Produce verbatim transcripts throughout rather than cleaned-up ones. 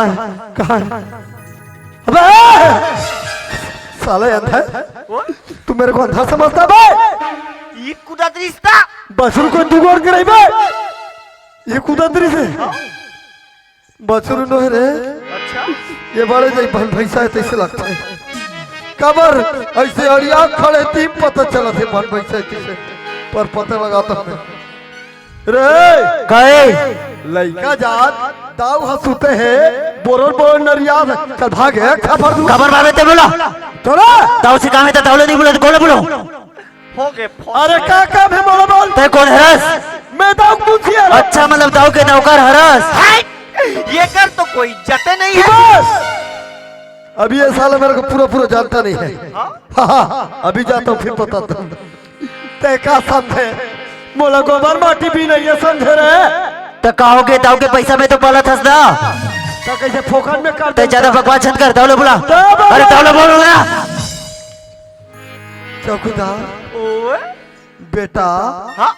कहाँ है? अबे! साला अंधा है। वो? तू मेरे को अंधा समझता बे? ये कुदरत रिश्ता। बछरू को दू गोड़ के नहीं बे? ये कुदरत रिश्ते। बछरू नो है रे। अच्छा। ये बड़े जई बन भैंसा है तैसे लगता है। काबर ऐसे अड़िया खड़े तीन पता चला थे बन भैंसा है तैसे। पर पता लगा तो हमें। रे! काहे? लइका जात, दाऊ ह सुते हे, बोरर बोरर नरिया, चल भाग हे, खबर दू। काबर भागे ते बोला? चला। दाऊ से काम हे त दाऊ ले नहीं बोला, त कोन ले बोलो? हो गए, फोन अरे का काम हे मोला बोल? ते कोन हरस? मैं दाऊ पूछिया रे। अच्छा, मतलब दाऊ के नौकर हरस? हाय! ये कर तो कोई जते नहीं है। बस! अभी ये साला मेरे को पूरा पूरा जानता नहीं है। हाँ? हाँ, हाँ, अभी जाता हूँ, फिर बताता हूँ। ते का समझे? मोला गोबर माटी भी नहीं है समझे रे। त का हो गे? दाऊ के पैसा में तो पालत हस ना। त कैसे फोकट में कर ते दे? ज्यादा बकवास झन कर, दाऊ ले बुला। दाऊ ले अरे बुला। दाऊ ले बोल ना। चौकीदार, ओए? बेटा, हाँ?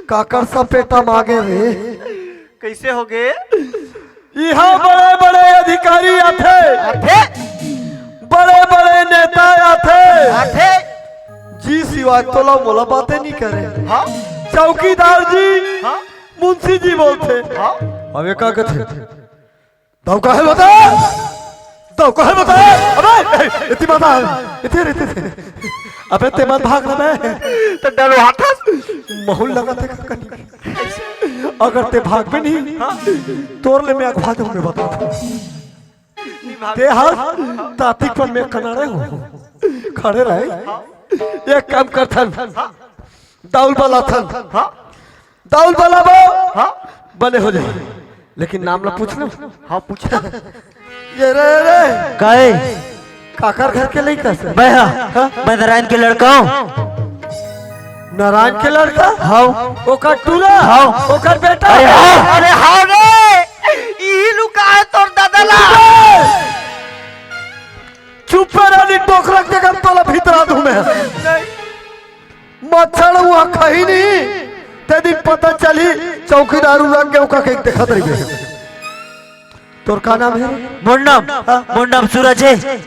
काकर सा बेटा मागे रे। कैसे हो गे? इहाँ बड़े-बड़े अधिकारी आथे। आथे? बड़े-बड़े नेता आथे। आथे? जी सिवाय तोला मोला बातें नहीं करे। हाँ? चौकीदार जी, हाँ? मुंशी जी बोलथे। हाँ? अबे का कथे? दाऊ काहे बता? दाऊ काहे बता? अबे, ए, इतनी बता। इतनी रे, इतनी रे। अबे, ते मत भाग ना बे। तो डरो हाथस। महूल लगा थे कनी। अगर ते भाग भी नहीं, तोर ले मैं अगवा दूं, मैं बता दूं। नहीं भाग। ते हाथ ताती पर मैं कनाड़े हूँ। खड़े रहे। एक काम कर थन। दाऊ ल बला थन। हाँ। दाऊ ल बलाबो। हाँ। बने हो जाए। लेकिन नाम ला पूछ लो। हाँ, पूछा। ये रे, रे। काहे? काकर घर के लइका से? मैं हाँ। हाँ? मैं नारायण के लड़का हूँ। नारायण के लड़का? हाँ। ओकर टूरा? हाँ। ओकर बेटा? अरे हाँ। अरे हाँ रे। इही लुका है तोर दादा ला। चुप रह, नी टोकरा के कर तोला भीतरा दूं मैं। नहीं। मच्छर हुआ कहीं नहीं, ते दिन पता चली चौकीदार उलंग के ओका के देखत रहिबे। तोर का नाम है? मोर नाम, हाँ? मोर नाम सूरज है।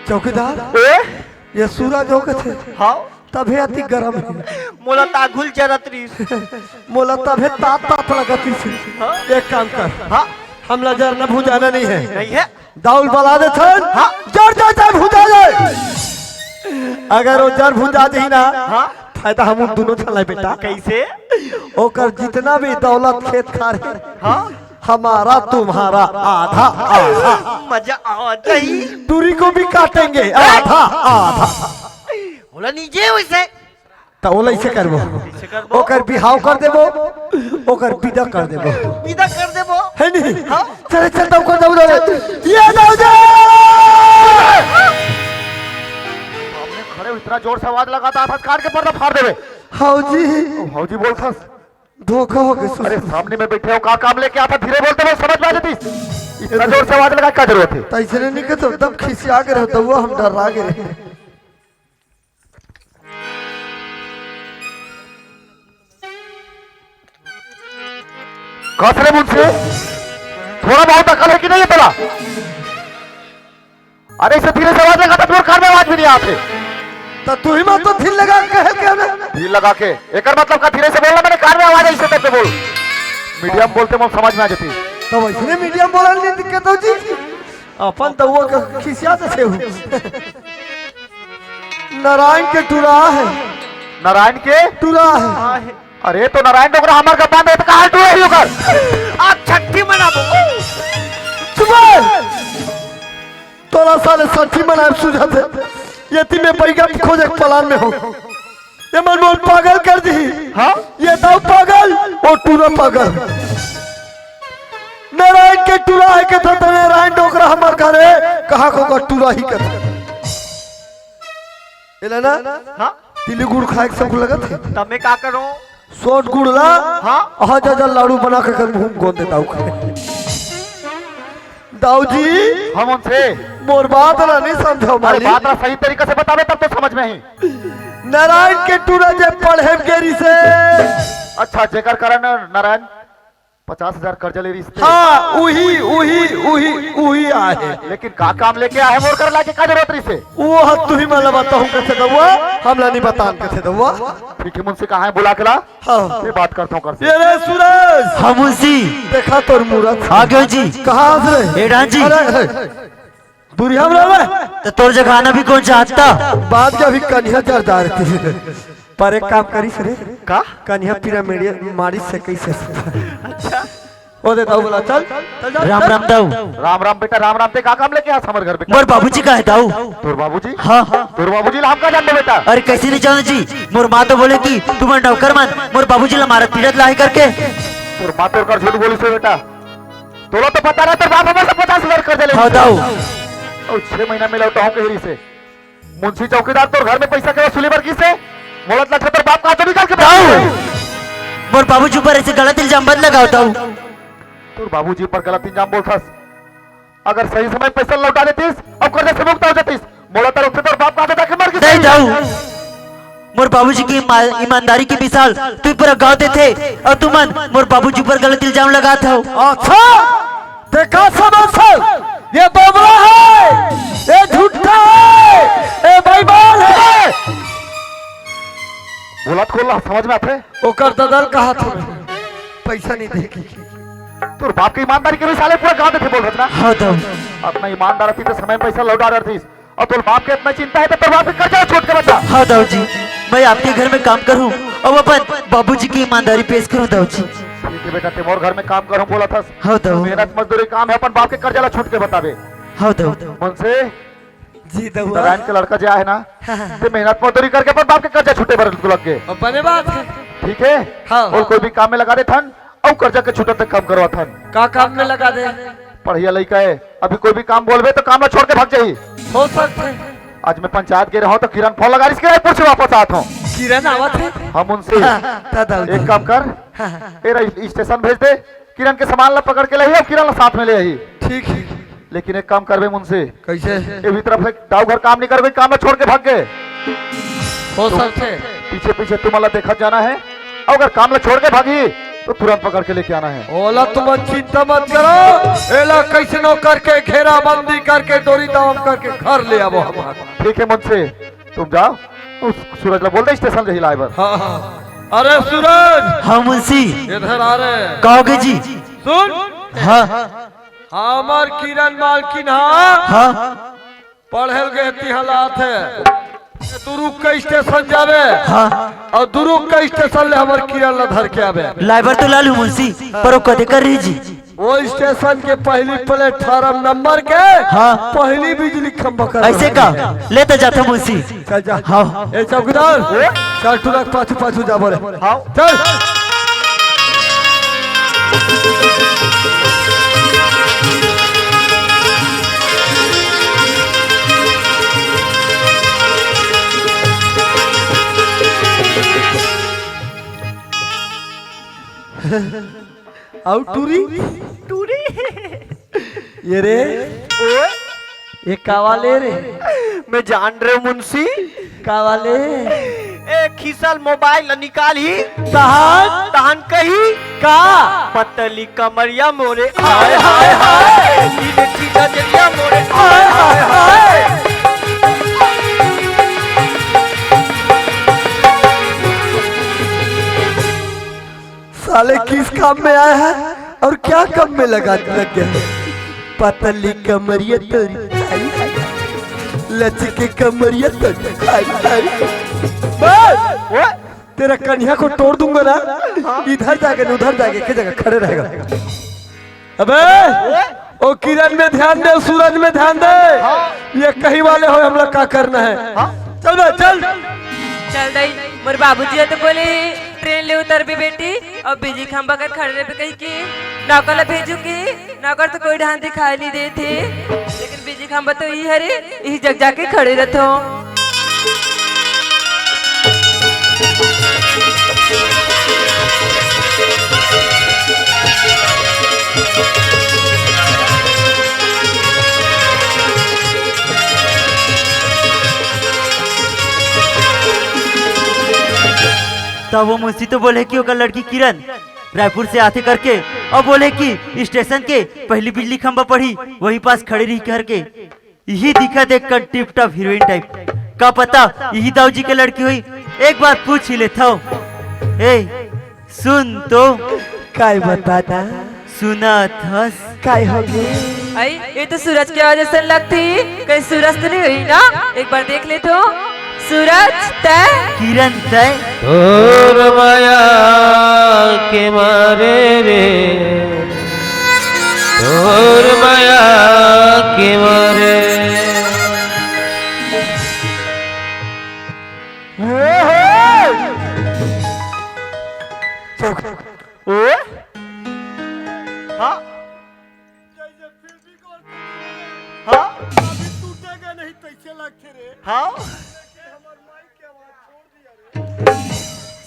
चौकीदार? ए? ये सूरज हो के थे? हाँ। तभे अति गरम है। मोला ताघुल जरत रहिस। मोला तभे तात तात लगत रहिस। हाँ? एक काम कर। हाँ? हमला जरना भुंजाना नहीं है। नहीं है? दाऊ ल बला देथन, हाँ। जर जाए चाहे भुंजा जाए। अगर वो जर भुंजा जाही ना, हाँ। फायदा हम उन दोनों झन ला बेटा। कैसे? ओकर जितना भी दौलत खेत खार है, हाँ। हमारा तुम्हारा आधा आधा। मजा आ जाही। टूरी को भी काटेंगे आधा आधा। बोला नीचे वैसे। त ओला इसे करबो। इसे करबो। ओकर बिहाव कर देबो, ओकर विदा कर देबो। विदा कर देबो। है नहीं? हाँ। चले, चल, दाऊ कर, दाऊ, दाऊ। ये दाऊ जा। सामने खड़े हो, इतना जोर से आवाज लगाता था, कान के पर्दा फाड़ देबे। हाऊ जी। ओ, हाऊ जी बोल था। धोखा हो गया, अरे, सामने में बैठे हो, का काम लेके आता, धीरे बोलते हो, समझ में आ जाती। इतना जोर से आवाज लगा, क्या जरूरत है? त इसने नहीं कहते, एकदम खिसिया के रहता हुआ, हम डरा गए। कस रे मुंशी, थोड़ा बहुत अकल है कि नहीं है तेरा? अरे, इसे धीरे से आवाज लगा, तो तोर कान में आवाज भी नहीं आते। तो तू ही मत तो धीर लगा के कहे के ना। धीर लगा के, एकर मतलब का धीरे से बोलना, मैंने कान में आवाज ऐसे करके बोल। मीडियम बोलते मैं समझ में आ जाती। तो वैसने मीडियम बोलल नहीं दिक्कत हो जी। अपन तो वो क-, खिसिया से सेहू। नारायण के टुरा है। नारायण के? टुरा है। अरे तो नारायण डोकरा हमार का बांध है तो कहाँ टुरा ही ओकर? आप छठी मनाबो। चुप है। तोला साले छठी मनाए सुझाते। ये ती में बैगा खोजे पलान में हो। ये मन मोहन पागल कर दी। हाँ? ये दाऊ पागल, वो टूरा पागल। नारायण के टूरा है के था, तो नारायण डोकरा हमार घर है, कहाँ को का टूरा ही कर। एला ना? हाँ? तिली गुड़ खाए के सब लगत है। तमे का करो? सोट गुड़ ला, हाँ? आजा जा लाडू बना के कर मुंह गोंद दे दाऊ खाए। दाऊ जी, हम उनसे मोर बात ला नहीं समझो अरे मालिक। बात ला सही तरीका से बतावे तब तो समझ में ही। नारायण के टूरा जे पढ़े गेरी से। अच्छा, जेकर कारण नारायण पचास हजार कर्जा ले रिहिस ते। हाँ, उही, उही, उही, उही आहे। लेकिन का काम लेके आहे मोर कर लाके का जरूरत रहिसे? वो ह तुही मन ला बताहूँ कथे दउआ, हमला नहीं बतान कथे दउआ। ठीक है, मुंशी कहाँ है, बुला के ला। हाँ। ये बात करता हूँ कर से। ये रे सूरज। हाँ मुंशी। देखा तोर मूरत। आ गयो जी। कहाँ हस रे? ए डाहन जी। अरे, अरे। दूरिहा में रह बे। त तोर जगह आना भी कोन चाहता? बात के अभी कनिहा जरदार थी। पर एक काम करिस रे। का? कनिहा पीरा मेड़िया मारिस से कैसे? अच्छा। ओ दे दाऊ बोला, चल, चल, चल, राम चल। राम दाऊ। राम राम बेटा, राम राम। ते का काम लेके आस हमर घर पे? मोर बाबूजी कहाँ हे दाऊ? तोर बाबूजी? हाँ। तोर बाबूजी ला हम का जानबो बेटा? अरे कैसे नहीं जानो जी? मोर माँ तो बोले कि तुम्हारे नौकर मन मोर बाबूजी ला मारत पीटत ला हे करके। तोर माँ तोर कर झूठ बोलिस हे बेटा। तोला तो पता रहे, तोर बाप हमर से पचास हजार कर्जा ले हाँ, रिहिस। दाऊ। अउ छह महीना में लौटाहूँ कहे रिहिसे। मुंशी चौकीदार तोर घर में पैसा के वसूली बर गिसे। मोला त लगथे तोर बाप का तो निकाल के दाऊ, मोर बाबूजी ऊपर ऐसे गलत इल्जाम मत लगाओ, दाऊ। तोर बाबूजी ऊपर गलत इल्जाम बोलथस। अगर सही समय पैसा लौटा देतिस, अब कर्जा से मुक्त हो जातिस। मोला त लगथे तोर बाप का तो जाके मर गिसे। नहीं, दाऊ। मोर बाबूजी की ईमा-, ईमानदारी की मिसाल तू पूरा गांव देथे अउ तुमन मोर बाबूजी ऊपर गलत इल्जाम लगात हव। अच्छा, ते का समझ हव? ये बबरा हे, ये झूठा हे, ये बेईमान हे। बोलत कोन ला समझ में आथे? ओकर ददा ल कहा था, पैसा नहीं देगी। तोर बाप के ईमानदारी के मिसाल हे, पूरा गांव देथे बोलत ना। हाँ, दाऊ। अतना ईमानदार रहितिस त समय में पैसा लौटा डरतिस। अउ तोर बाप के अतना चिंता हे त तोर बाप के कर्जा छोड़ के बता। हाँ दाऊ जी, मैं आपके घर में काम करूँ अउ अपन बाबूजी की ईमानदारी पेश करूँ दाऊ जी। ठीक हे बेटा, ते मोर घर में काम करूँ बोलत हस। हाँ दाऊ। मेहनत मजदूरी काम हे, अपन बाप के कर्जा ला छोड़ के बताबे। हाँ दाऊ। मुंशी, जी दाऊ। नारायण के लड़का जे आहे ना, हाँ, हाँ। ते मेहनत मजदूरी करके अपन बाप के कर्जा छूटे बर लग गे। अउ बने बात हे। ठीक हे? हाँ। अउ कोई भी काम में लगा देथन, अउ कर्जा के छूटत तक काम करवाथन। का काम में लगा दे? बढ़िया लइका हे, अभी कोई भी काम बोलबे त काम ला छोड़ के भाग जाही। हो सकथे। आज मैं पंचायत गे रहूँ त किरण फोन लगा रिहिस कि रायपुर से वापस आत हूँ। किरण आवत हे? हाँ मुंशी। हाँ, दाऊ। एक काम कर, हाँ, हाँ। ए रही, स्टेशन भेज दे, किरण के सामान ला पकड़ के ले आही अउ किरण ला साथ में ले आही। ठीक हे। लेकिन एक काम करबे मुंशी। कैसे? ये भी तरफ से दाऊ घर काम नहीं करबे, काम ला छोड़ के भाग गे। हो सकथे। पीछे पीछे तुमन ला देखत जाना हे, अउ अगर काम ला छोड़ के भागही त तुरंत पकड़ के लेके आना हे। ओला तुमन चिंता मत करो, एला कैसनो करके घेराबंदी करके डोरी दाम करके घर ले आबो हम। ठीक हे मुंशी, तुम जाओ, उस सूरज ला बोल दे स्टेशन जाही लाए बर। हाँ, हाँ। अरे सूरज। हाँ मुंशी। इधर आ रे। का होगे जी? सुन। हाँ। हमर किरण मालकिन हा। हाँ। पढ़े ल गे तिहा ला आथे। दुरुग के स्टेशन जाबे। हाँ। अउ दुरुग के स्टेशन ले हमर किरण ला धर के आबे। लाए बर तो ला लूँ मुंशी, पर वो कदे कर रही जी? वो स्टेशन के पहली प्लेटफार्म नंबर के हाँ। पहली बिजली खंभा कर ऐसे रहा का? है। ले त जाथों मुंशी। चल जा। हाँ। ए चौकीदार, चल टुरा के पाछू पाछू जाबो रे। हाँ। चल। अउ टूरी? टूरी? ये रे? ओए? ये का वाले रे? मैं जान रहे हूँ मुंशी। का वाले? ए खिसल मोबाइल निकाल ही। तहान? तहान कही? का? पतली कमरिया मोरे। हाय, हाय, हाय। सीधे सीधा जरिया मोरे। हाय, हाय, हाय। साले किस काम में आया है और क्या काम में लगा, लग गया है? पतली कमरिया तोरी, लचके कमरिया तोरी। बस! तेरा कनिया को तोड़ दूंगा ना, इधर जाके न उधर जाके, एक ही जगह खड़े रहेगा। अबे, ओ किरण में ध्यान दे, सूरज में ध्यान दे। हाँ। ये कहीं वाले हो, हमला का करना है? हाँ। चल बे, चल। चल दई, मोर बाबूजी ह तो बोले हे, ट्रेन ले उतरबे बेटी, अउ बिजली खंभा कर खड़े रहबे कही के। नौकर ला भेजू के, नौकर तो कोई ढांढ दिखाई नहीं देत हे, लेकिन बिजली खंभा तो इही हरे, इही जग जाके खड़े रहथों। तब वो मुंशी तो बोले कि ओकर लड़की किरण रायपुर से आथे करके, अउ बोले कि स्टेशन के पहिली बिजली खंभा पड़ही, वही पास खड़े रही करके। इही दिखत एक कन टिप टॉप हीरोइन टाइप। का पता इही दाऊ जी के लड़की होही। एक बार पूछ ही लेथव। ए, सुन तो। काय बताना? सुनत हस? काय होगे? अई, ये तो सूरज के आवाज असन लगथे। कहीं सूरज तो नहीं होही ना? एक बार देख ले तो। सूरज, तैं? किरण, तैं? तोर मया के मारे रे, तोर मया के मारे। ओ? हाँ? जैसे फिल्मी को हाँ? अभी टूटेगा नहीं, तैसे लगते रे। हाँ?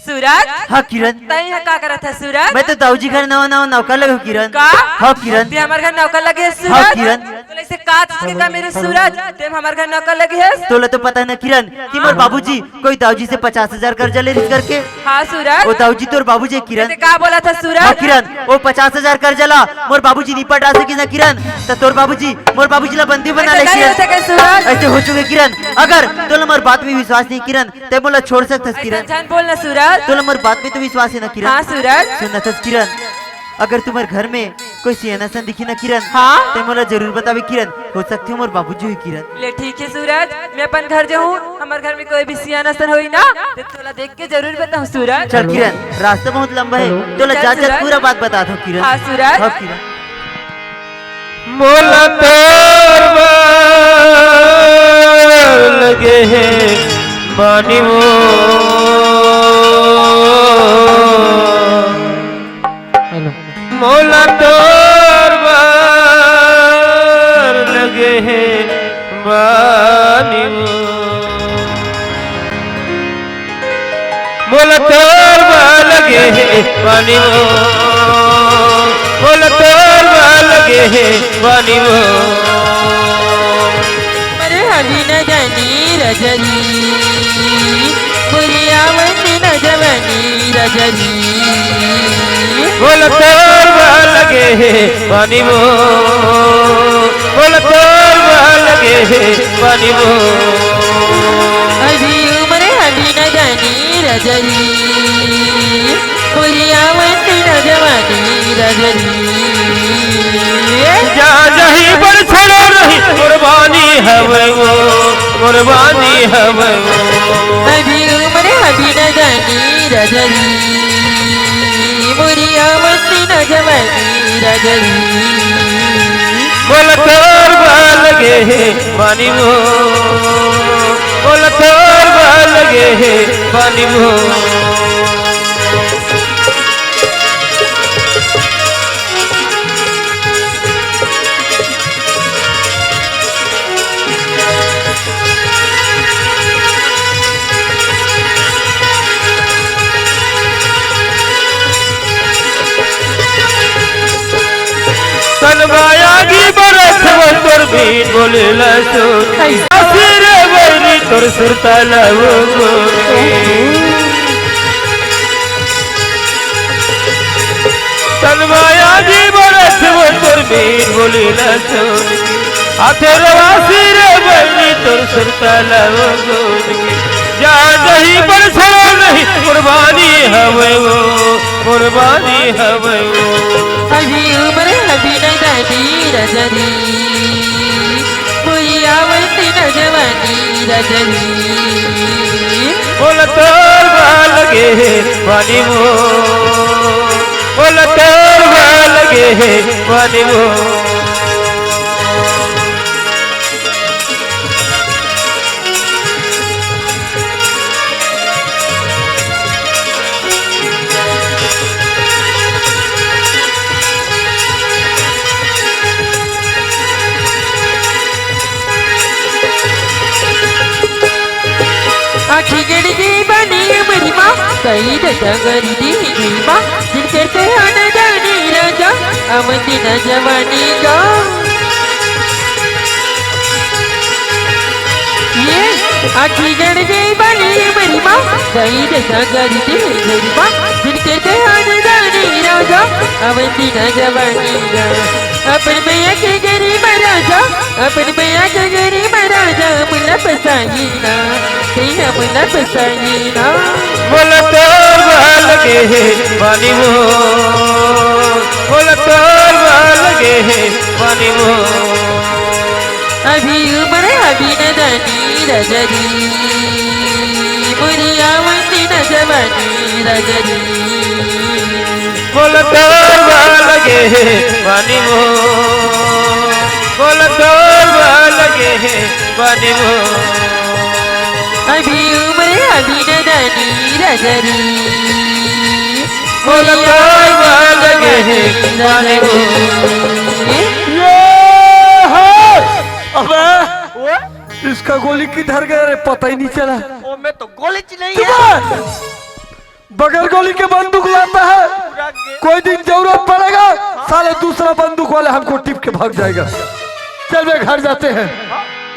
सूरज। हाँ, किरण। तैं यहाँ का करत है, सूरज? मैं तो दाऊ जी घर नवा नवा नौकर लगे हूँ, किरण। का? हाँ, किरण। तैं हमारे घर नौकर लगे है, हाँ, सूरज? किरण। तोला ऐसे का चीज के कमी रे, सूरज? तैं हमारे घर नौकर लगे है? तोला तो पता है ना, किरण, कि मोर बाबूजी कोई दाऊ जी से पचास हजार कर्जा ले रिहिस करके। हाँ, सूरज। ओ दाऊ जी, तोर बाबूजी है, किरण। तैं का बोलत है, सूरज? हाँ, किरण, ओ पचास हजार कर्जा ला मोर बाबूजी नी पटा सकिस ना, किरण, त तोर बाबूजी मोर बाबूजी ला बंदी बना ले, ऐसा नहीं किरण। हो सके, सूरज। ऐसे हो चुके, किरण। अगर तोला मोर बात में विश्वास नहीं, किरण, तैं मोला छोड़ सकथस, ऐसा किरण। झन बोल ना, सूरज। तोला मोर बात में तो विश्वास है ना, किरण? हाँ, सूरज। सुन ना, किरण, अगर तुम्हर घर में कोई सियान असन दिखही ना, किरण, हाँ? तैं मोला जरूर बताबे, किरण। हो सकथे मोर बाबूजी होही, किरण। ले, ठीक है, सूरज, मैं अपन घर जाहूँ, हमर घर में कोई भी सियान असन होही ना, त तोला देख के जरूर बताहूँ, सूरज। चल, किरण, रास्ता बहुत लंबा है, तोला चल, जात जात सूरज। पूरा बात बताथों, किरण। हाँ, सूरज। हाँ, किरण। मोला तोर बर लगे हे बानी वो। हेलो। मोला तोर बर लगे हे बानी वो। मोला तोर बर लगे हे बानी वो, मोला तोर बर लगे हे बानी वो। मरे हबी न जानी रजनी, बुरिया मन न जवानी रजनी। मोला तोर बर लगे हे बानी वो, मोला तोर बर लगे हे बानी वो। अभी उम्र हबी न जानी रजनी, बुरिया मन न जवानी रजनी। जा जही पर छोड़ो नहीं कुर्बानी हवे वो, कुर्बानी हवे वो। अभी उम्र हबी न जानी रजनी, बुरिया मन न जवानी रजनी। मोला तोर बर लगे हे बानी वो, मोला तोर बर लगे हे बानी वो। तन माया की बरस वो तोर बीन बोले लसो। आसिरे बनी तोर सुरता लवो। तन माया की बरस वो तोर बीन बोले लसो। आथे रवासी रे बनी तोर सुरता लवो। जा जही पर छोड़ो नहीं कुर्बानी हवे वो, कुर्बानी हवे वो। अभी उम्र हबी न जानी रजनी, कोई आवत न जवानी रजनी। मोला तोर बर लगे हे बानी वो, मोला तोर बर लगे हे बानी वो। आखी गड़ गई बानी मेरी माँ, कई दशा गरी दी मेरी माँ। जिनके ते आना जानी राजा, अमन दिन जवानी का। ये आखी गड़ गई बानी मेरी माँ, कई दशा गरी दी मेरी माँ। जिनके ते आना जानी राजा, अवंती ना जवानी ना, अपन मैया के गरी में राजा, अपन मैया के गरी में राजा, मुला पसाई ना, कहीं मुला पसाई ना। मोला तोर बा लगे हे पानी वो, मोला तोर बा लगे हे पानी वो। अभी उम्र अभी नदानी रजरी, मोरी आवंती न जवानी रजरी। बोल तोर बा लगे हे पानी वो, बोल तोर बा लगे हे पानी वो। अभी उम्र अभी नदानी रजरी, बोल तोर बा लगे हे पानी वो। ये है। अबे, इसका गोली किधर गया रे, पता ही नहीं चला। ओ, मैं तो गोली च नहीं चुप है। बगैर गोली के बंदूक लाता है। पूरा गे- कोई दिन जरूरत पड़ेगा, साले दूसरा बंदूक वाला हमको टिप के भाग जाएगा। चल बे, घर जाते हैं।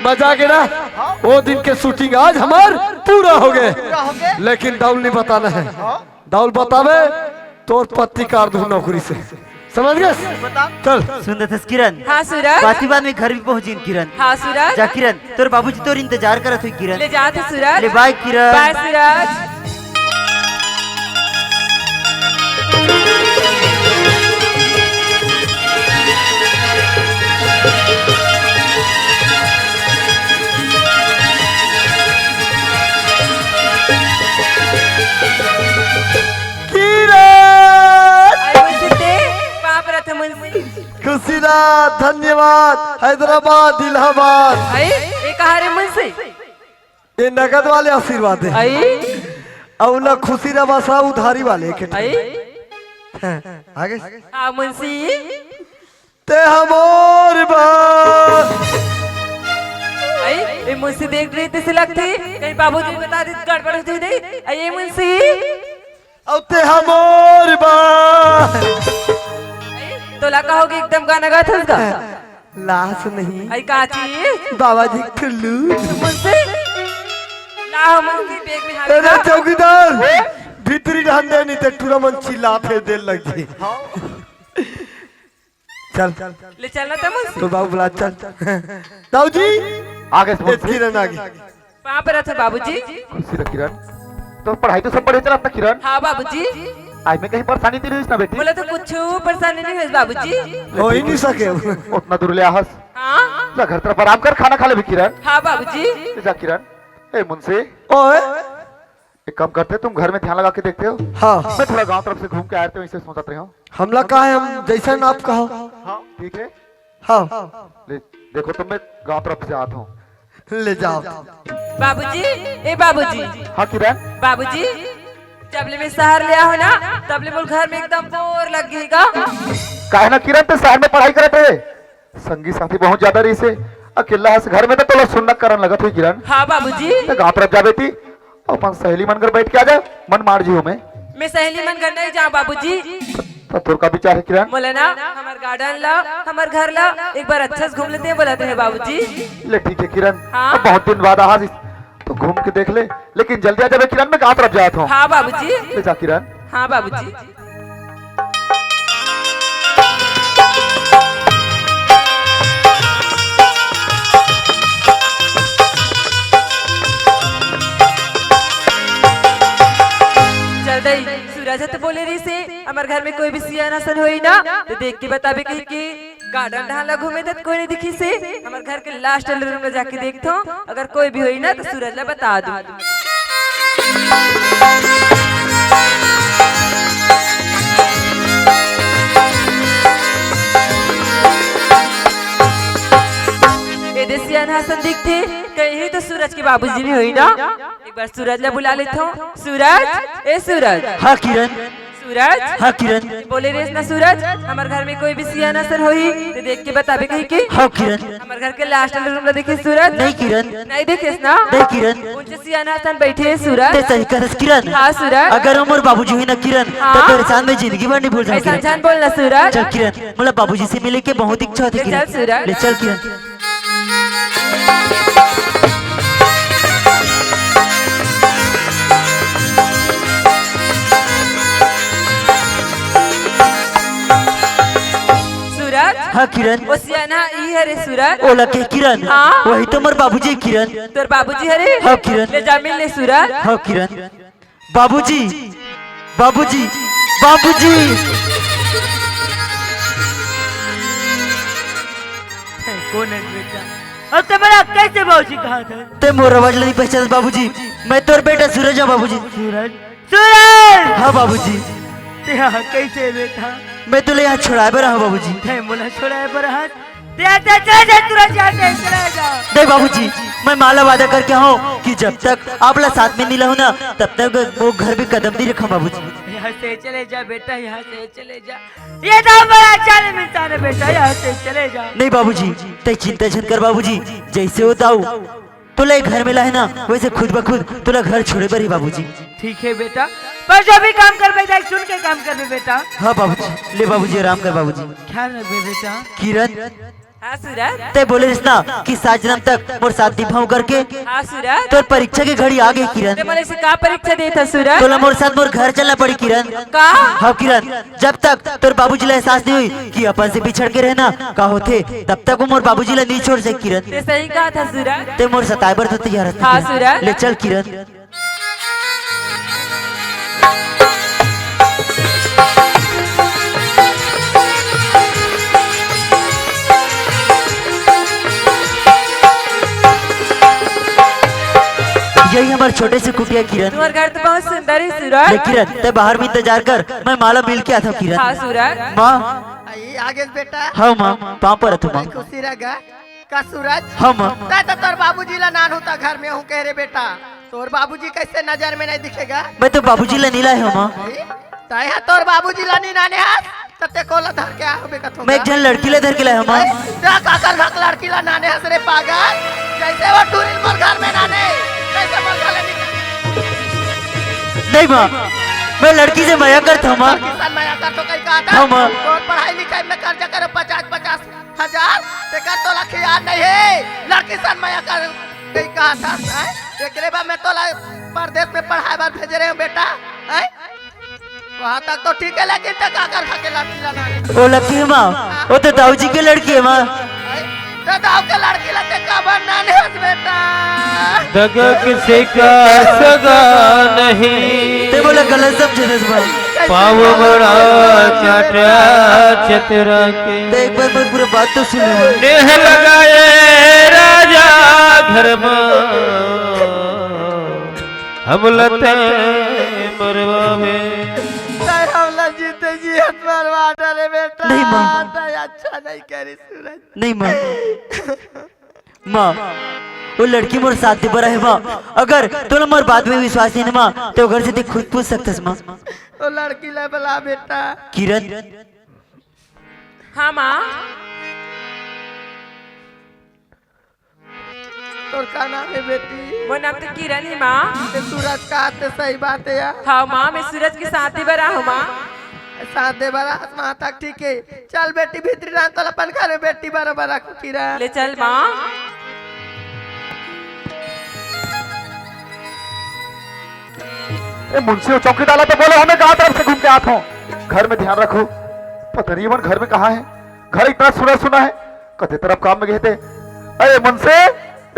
मजा आ गया ना? वो दिन के शूटिंग आज हमार पूरा हो गए। पूरा हो गए। लेकिन डाउल नहीं बताना है। हाँ। डाउल बतावे तोर पत्ती काट दूं नौकरी से, समझ गए? बता। चल। सुन रहे थे किरण। हाँ सूरज। बाती बात में घर भी पहुंची किरण। हाँ सूरज। जा किरण, तोर बाबूजी तोर इंतजार करत हुई किरण। ले जात हे सूरज। ले बाय किरण। बाय सूरज। किरण! अरे मुंशी ते, पाँव परत हँव मुंशी। खुशी दा, धन्यवाद, हैदराबाद, इलाहाबाद। अरे, ये कहाँ रे मुंशी? ये नगद वाले आशीर्वाद है। अरे। अउ ना खुशी दा बस उधारी वाले के। अरे। आगे। हाँ मुंशी। ते हमर बा। अई, ए मुंशी देख रही तइसे लगथे, कहीं बाबूजी बता दे, गड़बड़ हो जाही। अई, ए मुंशी। अउ ते हमर बा। अई, तोला का होगे, एकदम गाना गाथस गा? लास नहीं। अई, का चीज? बाबा जी ठुल्लू। मुंशी? ला हो मुंशी, बैग में हाथ तेरा डाल। चौकीदार, भीतरी रहन दे, नहीं ते टूरा मन चिल्ला फेर दे लग जी। चल। ले चल ना तमन से। तो बाबू बुला, चल। दाऊ जी। आगे से ए, बोल। किरण आगे। पाँव परत हँव बाबूजी। खुशी रह किरण। तो पढ़ाई तो सब बढ़िया चलत ना किरण? हाँ बाबूजी। आज में कहीं परेशानी तो नहीं होइस ना बेटी? बोला तो कुछ परेशानी नहीं होइस बाबूजी। हो ही नहीं सके। उतना दूर ले आहस। हाँ। जा घर तरफ आराम कर, खाना खा ले भी किरण। हाँ बाबूजी। जा किरण। ए मुंशी। ओए। एक काम करते, तुम घर में ध्यान लगा के देखते हो? हाँ। मैं थोड़ा गांव तरफ से घूम के आया था, इसे सोचत रहे हो। हमला का है, हम जैसा ना आप कहो। हाँ, ठीक है। हाँ। ले, देखो, तुम मैं गांव तरफ से आता हूँ। ले जाओ। बाबूजी, ए बाबूजी। हाँ किरण। बाबूजी, जब ले मैं शहर ले आहो ना, तब ले मोर घर में एकदम बोर लग गई गा। काहे ना किरण, ते शहर में पढ़ाई करत रहे, संगी साथी बहुत ज्यादा रहिसे, अकेल्ला हस घर में तो तोला सुन्ना करन लगत होही किरण। हाँ बाबूजी। त गांव तरफ जा बेटी, अपन सहेली मन घर बैठ के आ जा, मन मार जी हो मैं। मैं सहेली मन घर नहीं जाऊँ बाबूजी। त तोर का विचार है किरण? मोला ना हमर garden ला, हमर घर ला एक बार अच्छा से घूम लेते हैं बोलत हे बाबूजी। ले ठीक है किरण, हाँ? अब बहुत दिन बाद आहा जी, तो घूम के देख ले, लेकिन जल्दी आ जाबे किरण, मैं गांव तरफ जात हूँ। हाँ बाबूजी। ले जा किरण। हाँ बाबूजी। चल दई, सूरज ह तो बोले रहिसे, हमर घर में कोई भी सियान असन होई ना, तो देख के बताबे कही के। Garden डहान ला घूमे त कोई नहीं दिखिसे। हमर घर के last वाले room में जाके देखथों, अगर कोई भी होई ना तो सूरज ला बता दूँ। ए दे सियान असन दिखथे, कहीं तो सूरज के बाबूजी नहीं होई ना। एक बार सूरज ला बुला लेथों। सूरज, ए सूरज। हाँ किरण। सूरज। हाँ किरण। बोले रहिस ना सूरज, हमर घर में कोई भी सियान असन होही, ते देख के बताबे कही के। हाँ किरण। हमर घर के last वाले room ला देखे सूरज? नहीं किरण। नहीं देखेस ना? नहीं किरण। उनसे सियान असन बैठे हे सूरज। ते सही कहस किरण। हाँ सूरज। अगर वो मोर बाबूजी होई ना किरण, हाँ। तो तोर साथ में जिंदगी भर नहीं भूल जाऊँ ऐसा किरण। झन बोल ना सूरज। चल किरण, मोला बाबूजी से मिले के बहुत इच्छा होथे ले किरण। चल सूरज। ले चल किरण। हाँ, किरण। ओ सियाना, ई हरे सूरज। ओला के किरण? हाँ। वही तो मोर बाबूजी किरण। तोर बाबूजी हरे? हाँ, किरण। ले जा मिल ले सूरज। हाँ, किरण। बाबूजी, बाबूजी, बाबूजी। कौन है बेटा? अब ते मोला कैसे बाबूजी कहा था? ते मोर आवाज ला नहीं पहचानत बाबूजी। मैं तोर बेटा सूरज हूँ बाबूजी। सूरज, सूरज! हाँ बाबूजी। ते हा कैसे बेटा? मैं तोला यहाँ छोड़ाए बर आए हूँ बाबूजी। ते मोला छोड़ाए बर आए हस? ते, ते चले जा, तुरंत जा, ते चले जा। देख बाबूजी, मैं माँ ला वादा करके आए हूँ कि जब तक आप ला साथ में नहीं लाहूँ ना, तब तक वो घर भी कदम नहीं रखूँ बाबूजी। यहाँ से चले जा बेटा, यहाँ से चले जा। ये दाऊ बड़ा अच्छा नहीं मिलता रे बेटा, यहाँ से चले जा। नहीं बाबूजी, ते चिंता झन कर बाबूजी, जैसे हो दाऊ, तोला ये घर में लाए ना, वैसे खुद ब खुद तोला घर छोड़े बर ही बाबूजी। ठीक है बेटा, पर जो भी काम करबे, देख सुन के काम करबे बेटा। हाँ बाबूजी, ले बाबूजी, आराम कर बाबूजी। ख्याल रखबे बेटा। किरण, हाँ सूरज। ते बोले रहिस ना कि सात जन्म तक मोर साथ निभाहूँ करके। हाँ सूरज। तोर परीक्षा के घड़ी आ गे किरण। ते मोला से का परीक्षा देत हस सूरज? तोला मोर साथ मोर घर चलना पड़ी किरण। का? हाँ किरण, जब तक तोर बाबूजी ला एहसास नहीं होही कि अपन से बिछड़ के रहना का होथे, तब तक वो मोर बाबूजी ला नहीं छोड़ सके किरण। ते सही कहा था सूरज। ते मोर सताए बर तो तैयार हस हाँ, किरण। सूरज। ले चल किरण। यही हमर छोटे से कुटिया किरण। तुम्हार घर तो बहुत सुंदर है सूरज। ले किरण, ते बाहर में इंतजार कर, मैं माँ ला मिल के आत हूँ किरण। हाँ सूरज। माँ। आई आगे बेटा। हाँ माँ, पाँव परत हूँ माँ। खुशी रह गा। का सूरज? हाँ माँ। तै तो तोर बाबूजी ला नानहूँ त घर में हूँ कहे रे बेटा। तोर बाबूजी कैसे नजर में नहीं दिखेगा? मैं तो बाबूजी ला नहीं लाए हूँ माँ। तै हा तोर बाबूजी ला नहीं नाने हस, त ते कोला धर के आए होबे कथों मैं एक का? झन लड़की ला धर के लाए हूँ माँ। अरे, ते काकर भक लड़की ला नाने हस रे पागल? जैसे वो टूरी मोर घर में नाने, तैसे मोर घर ले निकल। नहीं माँ, मैं लड़की से मया करत हूँ माँ। लड़की सन मया करत हूँ कहीं कहा था? हाँ माँ। तोर पढ़ाई लिखाई में खर्चा करो पचास पचास हजार, तेकर तोला खियाल नहीं है। लड़की सन मया कर कहीं कहा था, हैं? एकरे बाद में तोला परदेस में पढ़ाए बर भेजे रहे हूँ बेटा, हैं? वहाँ तक तो ठीक है, लेकिन ते काकर खा के लड़की ला नाने? ओ लड़की माँ, वो तो दाऊ जी के लड़की है माँ। हैं? ते दाऊ के लड़की ला ते काबर नाने हस बेटा? दगा किसी का सगा नहीं। ते बोला गलत समझे दस बार। पाँव बड़ा चाटा चतरा के। ते एक बार, बार पूरा बात तो सुन ले। नेह लगाए राजा घर में, हम लते मरवावे। ते हमला जीते जी हत मरवा डारे बेटा। नहीं माँ। ते अच्छा नहीं करी सूरज। नहीं माँ। माँ, वो लड़की मोर साथ दे बर आहे माँ। अगर तोला मोर बात में विश्वास नहीं ना माँ, तो घर से ते खुद पूछ सकथस माँ। तो लड़की ला बुला बेटा। किरण। हाँ माँ। तोर का नाम है बेटी? मोर नाम तो किरण है माँ। ते सूरज का आते सही बात है यार। हाँ माँ, मैं सूरज के साथ ही बरा हूँ माँ। साथ दे बरा, हाँ तक ठीक है। चल बेटी, भीतरी रान तोला अपन घर में बेटी बरोबर रखू किरण। ले चल माँ। ए मुंशी, वो चौकीदार ला तो बोलो, हमें कहाँ तरफ से घूम के आत हो। घर में ध्यान रखो, पता नहीं मन घर में कहाँ है। घर इतना सुना सुना है, कते तरफ काम में गए थे। अरे मुंशी,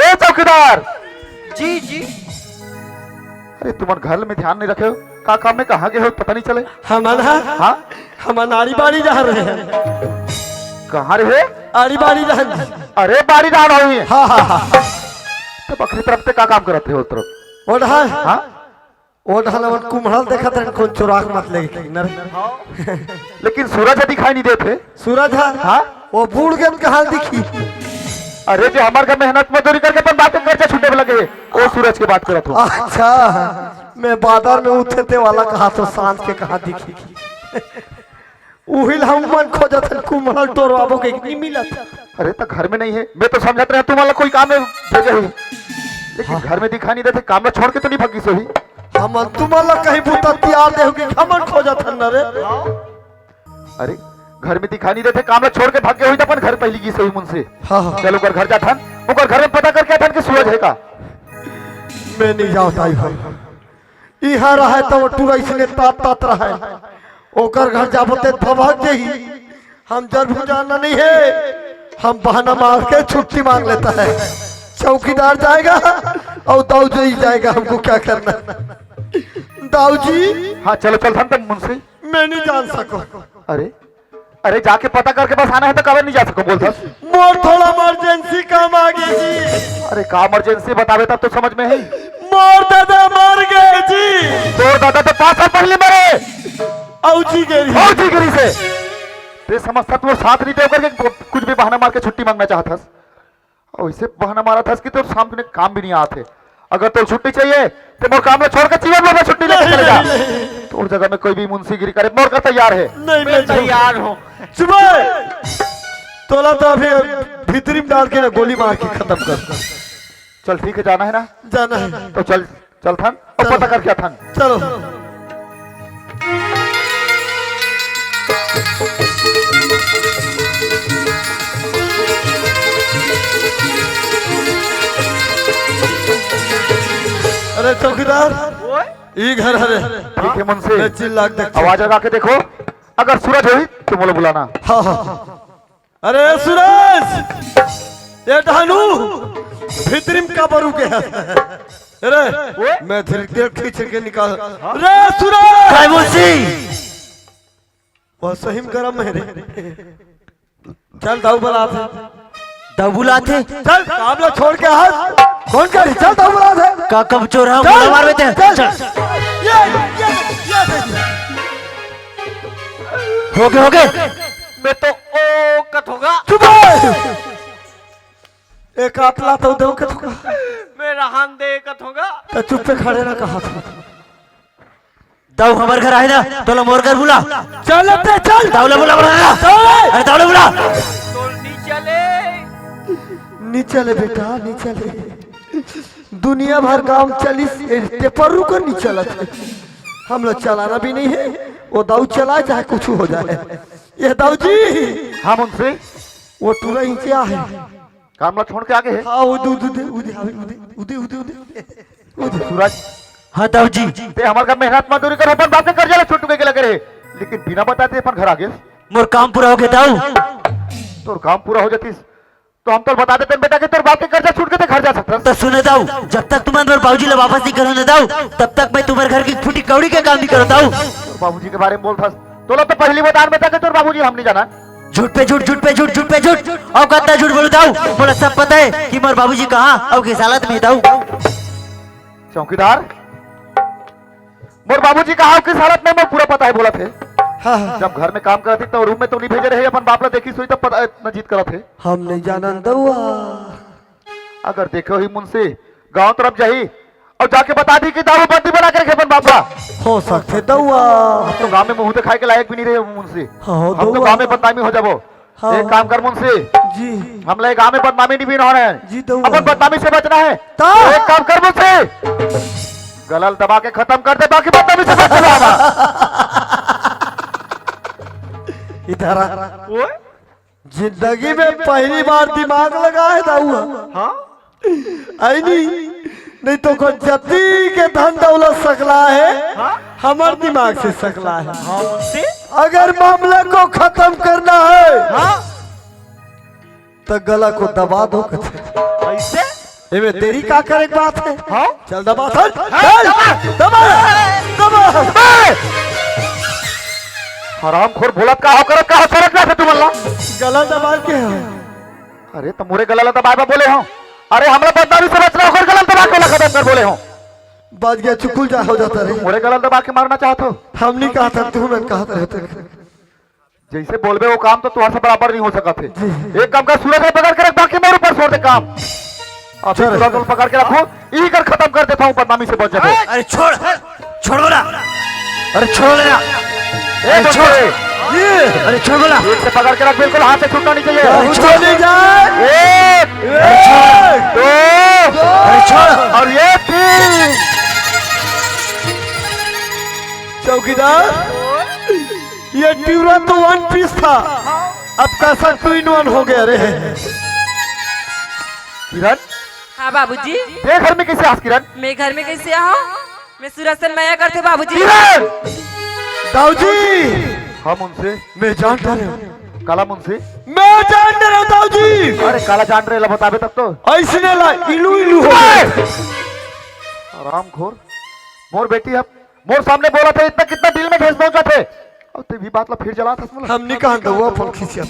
ए चौकीदार। जी, जी। अरे तुमन घर में ध्यान नहीं रखे हो, का काम में कहाँ गए हो, पता नहीं चले। हमन ह, हाँ? हमन आड़ी बाड़ी जा रहे हैं। कहाँ रहे? आड़ी बाड़ी जा रहे हैं। अरे बाड़ी जा रहे हैं। हाँ, हाँ, हाँ। तो बखरी तरफ ते का काम करत रहे हो उस तरफ? ओ डहर, हाँ? ओ डहर हमन कुम्हड़ा देखत रहन, कोन चोराक मत लेके न रे। लेकिन सूरज ह दिखाई नहीं देत हे। सूरज ह? हाँ? वो बूड़ गे त कहाँ दिखही? अरे, जे हमर घर मेहनत मजदूरी करके अपन बाप के कर्जा छुटे में लगे हे, वो सूरज के बात करत हो। अच्छा, मैं बादर में उठे ते वाला कहा तो सांझ के कहाँ दिखही? उही ला हमन खोजत हन, कुम्हड़ा टोरवाबो के नहीं मिलत। अरे, त घर में नहीं है, मैं तो समझत रहे तुमन ला कोई काम में भेजे हे, लेकिन हाँ। घर में दिखाई नहीं देते, काम में छोड़ के तो नहीं भगिस होही। हमन तुमन ला कहीं बुता तियार दे होगी, हमन खोजत हन न रे। अरे, घर में दिखाई नहीं देते, काम ला छोड़ के भाग गए होही त अपन घर पहली गिस होही मुंशी। हाँ, हाँ। चल, ओकर घर जाथन, ओकर घर में पता करके आथन कि सूरज है का। मैं नहीं जावत आई हो। इहाँ रहे त वो टूरा इसने तात तात रहे। ओकर घर जाबो ते भभक जही। हम जर भुजाना नहीं है, हम बहाना मार के छुट्टी मांग लेता है। चौकीदार जाएगा और दाऊ जी जाएगा, हमको क्या करना? दाऊ जी। हाँ, चलो चलथन तब मुंशी। मैं नहीं जान सको। अरे, अरे, जाके पता करके बस आना है तो कबर नहीं जा सको, बोलथस। मोर थोड़ा इमरजेंसी काम आ गया जी। अरे, का इमरजेंसी बतावे तब तो समझ में ही। मोर दादा मर गए जी। तोर दादा तो पाँच साल पहले मरे। औजी गेरी। औजी गेरी से। ते समझ सकत वो साथ नहीं दे करके कुछ भी बहाना मार के छुट्टी मांगना चाहत हस। और इसे बहाना मारा था कि तो शाम के काम भी नहीं आते। अगर तो छुट्टी चाहिए तो मोर काम में छोड़ के जीवन में छुट्टी लेके चले जा। तोर जगह में कोई भी मुंशीगिरी करे, मोर का तैयार है। नहीं, मैं तैयार हूँ। चुप है। तोला तो अभी भीतरी में डाल के ना गोली मार के खत्म कर। चल ठीक है, जाना है ना? जाना है। तो चल, चलथन और चलो। पता करके आथन। चलो। अरे चौकीदार, ओए? ई घर हरे। ठीक है मुंशी। मैं चिल्ला के देखता हूँ। आवाज लगा के देखो, अगर सूरज होही तो मोला बुलाना। हाँ, हाँ। अरे सूरज, ये ढानू, भीतरी में का बरू के है? अरे, ओए? मैं धीरे धीरे खींच के निकाल। रे सूरज! काय मुंशी? वो सही में गरम है रे। चल, दाऊ बुलाथे। दाऊ बुलाथे? चल, काम ला छोड़ के हाथ। कौन करी? चल, दाऊ बुलाथे। का कमजोर है? चल, मोला मारबे ते? चल। चल। ये, ये, ये दे। हो गए, हो गए। मैं तो ओ कथोगा। चुप है। एक आतला तो दो कथोगा। मैं रहन दे कथोगा। तो चुप पे खड़े ना कहा था। दाऊ हमर घर आए ना, तोला मोर घर बुला। चल अबे चल। दाऊ ला बुला, बुला, बुला। चल। अरे दाऊ ला बुला। तो नी चले। नी चले बेटा, नी चले। दुनिया भर काम चलिस, ए टेपरू को नी चलत। हम लोग चलाना भी नहीं है, वो दाऊ चला चाहे कुछ हो जाए। ये दाऊ जी। हाँ मुंशी। वो टूरा ही क्या है? काम ला छोड़ के आगे है। हाँ, उदे, उदे, उदे, उदे, उदे, उदे, उदे, उदे। सूरज। हाँ, दाऊ जी। ते हमर का मेहनत मजदूरी कर, अपन बाप के कर्जा ला छुट चुके के लगे रहे, लेकिन बिना बताए ते अपन घर आ गए। मोर काम पूरा हो गया, दाऊ। तोर काम पूरा हो जातीस, तो हम तोर बता देते बेटा कि तोर बाप के कर्जा छूट के ते घर जा सकता। तो सुने दाऊ, जब तक तुमन मोर बाबूजी ला वापस नहीं करो ना दाऊ, तब तक मैं तुम्हारे घर की फूटी कौड़ी का काम नहीं करो दाऊ। बाबूजी के बारे में बोल था, तोला तो पहली बता बेटा कि तोर बाबूजी हम नहीं जाना। झूठ पे झूठ, झूठ पे झूठ, झूठ पे झूठ। अउ कतना झूठ बोलू दाऊ? मोला सब पता है कि मोर बाबूजी कहाँ अउ किस हालत में हे दाऊ। चौकीदार, मोर बाबूजी कहाँ अउ किस हालत में, मोर पूरा पता है, बोलत हे। हाँ, हाँ। जब घर में काम करत हे तो रूम में तो नहीं भेजे रहे, अपन बाप ला देखिस होही तब पता इतना जिद करत हे। हम नहीं जानन दउआ। अगर देखे होही मुंशी, गांव तरफ जाही अउ जाके बता दी कि दाऊ बंदी बना के रखे अपन बाप ला। हो सकथे दउआ। हम तो गांव में मुंह दिखाए के लायक भी नहीं रहे मुंशी। हाँ, हम तो दउआ। गांव में बदनामी हो जाबो। हाँ। एक काम कर मुंशी, जी। हमला गांव में बदनामी नहीं भी होना है। जी दउआ। अपन बदनामी से बचना है। ता? एक काम कर मुंशी, गला ल दबा के खत्म कर दे, बाकी बदनामी से बच जाना। इधर आ। ओए? जिंदगी में पहली बार दिमाग लगा है दाऊ। हाँ? आई नहीं, नहीं तो को जती के धन दौलत सकला है, हाँ? हमर दिमाग से सकला है। हाँ, से? अगर मामला को खत्म करना है, हाँ? तो गला को दबा दो कथे। ऐसे? एमे देरी का करे के बात है? हाँ? चल दबा, चल, हाँ, चल, दबा। दबा, दबा। हरामखोर बोलत का हो, करत का हो, सरक ना से तुमन ला। गला दबा के है। अरे, तो मोरे गला ला दबाए बर बोले हो? अरे, हमला बदनामी से बचना, ओकर गला दबा के ओला खत्म कर बोले हो। बाज गया, चुकुल जा हो जाता रे। मोरे गला ला दबा के मारना चाहत हो? हम नहीं कहा था, तुमन कहा था। जैसे बोलबे वो काम तो तुहार से बराबर नहीं हो सकत हे। जी। एक काम कर, सूरज ला पकड़ के रख, बाकी मोर ऊपर छोड़ दे काम। अभी चल। सूरज ला पकड़ के रखो, इही कर खत्म कर देता हूँ, बदनामी से बच जाबो। अरे छोड़, छोड़ बोला। अरे छोड़ ना। ए, अरे छोड़। ये। अरे छोड़ बोला। एक से पकड़ के रख, बिल्कुल हाथ से छूटना नहीं चाहिए। अरे छोड़। छोड़ नहीं जाए। एक, अरे छोड़। दो, अरे छोड़। और ये तीन। चौकीदार, ये टिवरा तो वन पीस था, अब कसक टू इन वन हो गया रे। किरण, हाँ बाबूजी। ये घर में कैसे आस किरण? मैं घर में कैसे आऊँ? मैं सूरज से मया करते बाबूजी। किरण! दाऊजी! हम उनसे मैं जानता नहीं। काला मुंशी? मैं जान डरे हंव दाऊ जी। अरे काला जान डरे ला बताबे तब तो। अइसने ला इलू इलू हो गे। हरामखोर, मोर बेटी ह, मोर सामने बोलथे, इतना कितना दिल में ठेस पहुंचथे। अउ तें भी बात ला फिर जलाथस मोला। हम नहीं कहन दउआ अपन खिसियात।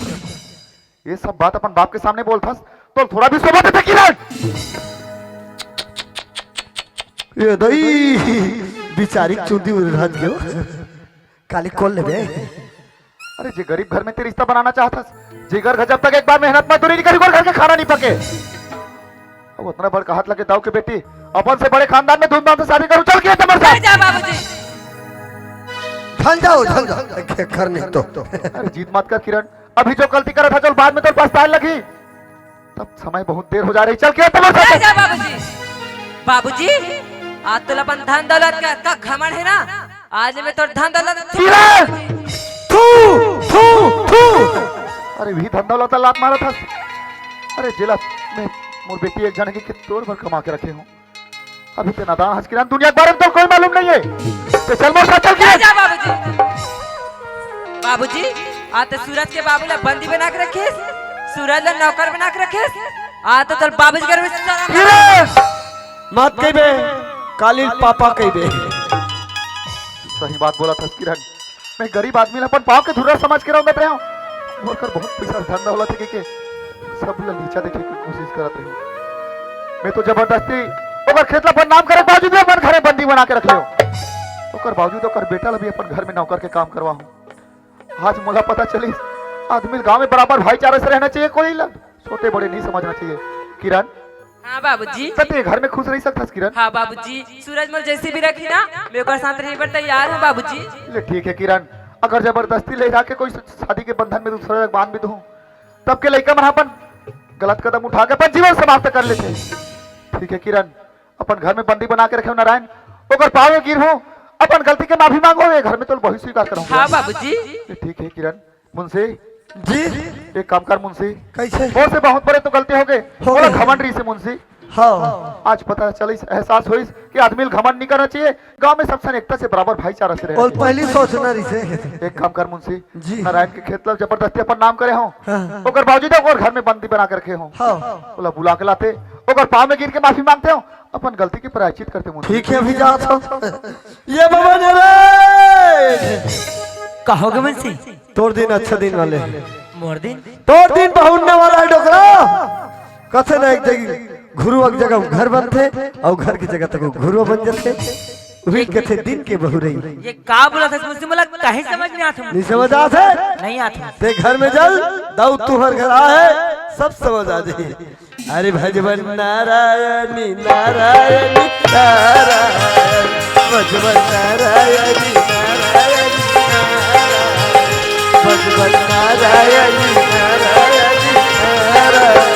ये सब बात अपन बाप के सामने बोलथस, तो थोड़ा भी शोभा देथे किरण? ये दई बिचारी चुंदी उलझत गयो। काली कोल लेबे। अरे जे गरीब घर में तें रिश्ता बनाना चाहथस, जेकर घर जब तक एक बार मेहनत मजदूरी नहीं करी, ओकर घर के खाना नहीं पके। अब उतना बड़ कहत लगे दाऊ के बेटी, अपन से बड़े खानदान में धूमधाम से शादी करूं, चल के तमर साथ। जा बाबूजी। ढल जाओ, ढल जाओ। घर नहीं तो। अरे जिद मत कर किरण, अभी जो गलती करत हस, चल बाद में तो पछताए लगही। तब समय बहुत देर हो जा रही, चल के तमर साथ। जा बाबूजी। बाबूजी, आज तोला अपन धन दौलत का इतना घमंड है ना, आज मैं तोर धन दौलत किरण! थू, थू, थू। अरे भी धन दौलत ला लात मारत हस। अरे जेला मैं मोर बेटी एक जने के तोर बर कमा के रखे हंव। अभी तें नादान हस किरण, दुनिया के बारे में तो कोई मालूम नहीं है। तें चल मोर साथ चल जा, किरण। जा बाबूजी। बाबूजी, आज तो सूरज के बाबू ला बंदी बना के रखिस, सूरज ला नौकर बना के रखिस। आज तो चल बाबूजी घर में सारा किरण! मत कहिबे, काली पापा कहिबे। सही बात बोलथस किरण। मैं गरीब आदमी ला अपन पाँव के धूरा समझ के रंगत रहेंव। मोर कर बहुत पैसा धन दौलत हे के, के सब ला नीचा देखे के कोशिश करत रहेंव। मैं तो जबरदस्ती ओकर खेत ला बदनाम करे बावजूद भी अपन घरे बंदी बना के रख लेंव। ओकर बावजूद ओकर बेटा ला भी अपन घर में नौकर के काम करवाहूं। आज मोला पता चलिस, आदमी गांव में बराबर भाईचारा से रहना चाहिए, कोई ला छोटे बड़े नहीं समझना चाहिए। किरण, हाँ बाबूजी। त तें घर में खुश रह सकथस किरण? हाँ बाबूजी, सूरज मोर जैसे भी रखी ना, मैं ओकर साथ रहे बर तैयार हूँ बाबूजी। ले ठीक है किरण, अगर जबरदस्ती ले जाके कोई शादी के बंधन में दूसरा जगह बांध भी दूँ, तब के लइका मन अपन गलत कदम उठा के अपन जीवन समाप्त कर लेथे। ठीक है किरण, अपन घर में बंदी बना के रखे हंव नारायण, ओकर पाँव में गिर हूँ, अपन गलती के माफी मांगो, ये घर में तो बहुत स्वीकार करूंगा। हाँ बाबूजी। ठीक है किरण, मुंशी जी। एक काम कर मुंशी, कैसे? मोर से बहुत बड़े तो गलती हो गए, हो गए। घमंड रहिसे मुंशी। हाँ। आज पता चलिस, एहसास होइस कि आदमी ल घमंड नहीं करना चाहिए। गांव में सब सन एकता से बराबर भाईचारा से रहना और चाहिए। पहली सोचना रहिसे। एक काम कर मुंशी, जी। नारायण के खेत ला जबरदस्ती अपन नाम करे हंव, हाँ। ओकर बावजूद ओकर घर में बंदी बना के रखे हंव। हाँ। ओला बुला के लाते, ओकर पाँव में गिर के माफी मांगते हंव, अपन गलती के प्रायश्चित करते मुंशी। ठीक है, अभी जात हंव। ये बाबा नारायण। कहोगे मुंशी? तोर दिन अच्छा दिन वाले। मोर दिन? तोर दिन बहुरने वाला है डोकरा। कथे ना एक जगह घुरुवा के जगह घर बनथे अउ घर के जगह तक घुरुवा बन जथे। उही कथे दिन के बहुरई। ये का बोलथस मुंशी, मोला कहीं समझ नहीं आथे। नहीं समझ आथे? नहीं आथे। तें घर में चल, दाऊ तुंहर घर आहे, सब समझ आ जाही। अरे भजबन नारायणी नारायणी नारायण, भजबन नारायणी नारायणी नारायण, भजबन नारायणी नारायणी नारायण।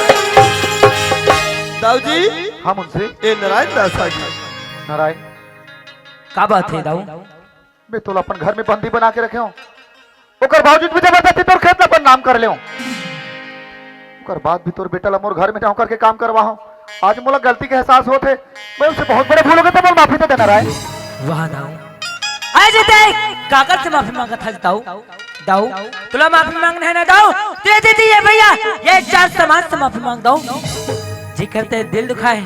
दाऊ जी। हाँ मुंशी। ए नारायण दास आ गे। नारायण। का बात हे दाऊ? मैं तोला अपन घर में बंदी बना के रखे हंव, ओकर बावजूद भी जबरदस्ती तोर खेत ला अपन नाम कर लेंव। ओकर बाद भी तोर बेटा ला मोर घर में नौकर के काम करवाहूं। आज मोला गलती के एहसास होत हे, मैं उसे बहुत बड़े भूल हो गए, तो मोला माफी दे दे नारायण। वाह दाऊ, आज तें काकर से माफी मांगत हस दाऊ? दाऊ, तोला माफी मांगना है ना दाऊ? तें दीदी, ये भैया, ये चार समाज से माफी मांग दाऊ। जेकर तें दिल दुखाए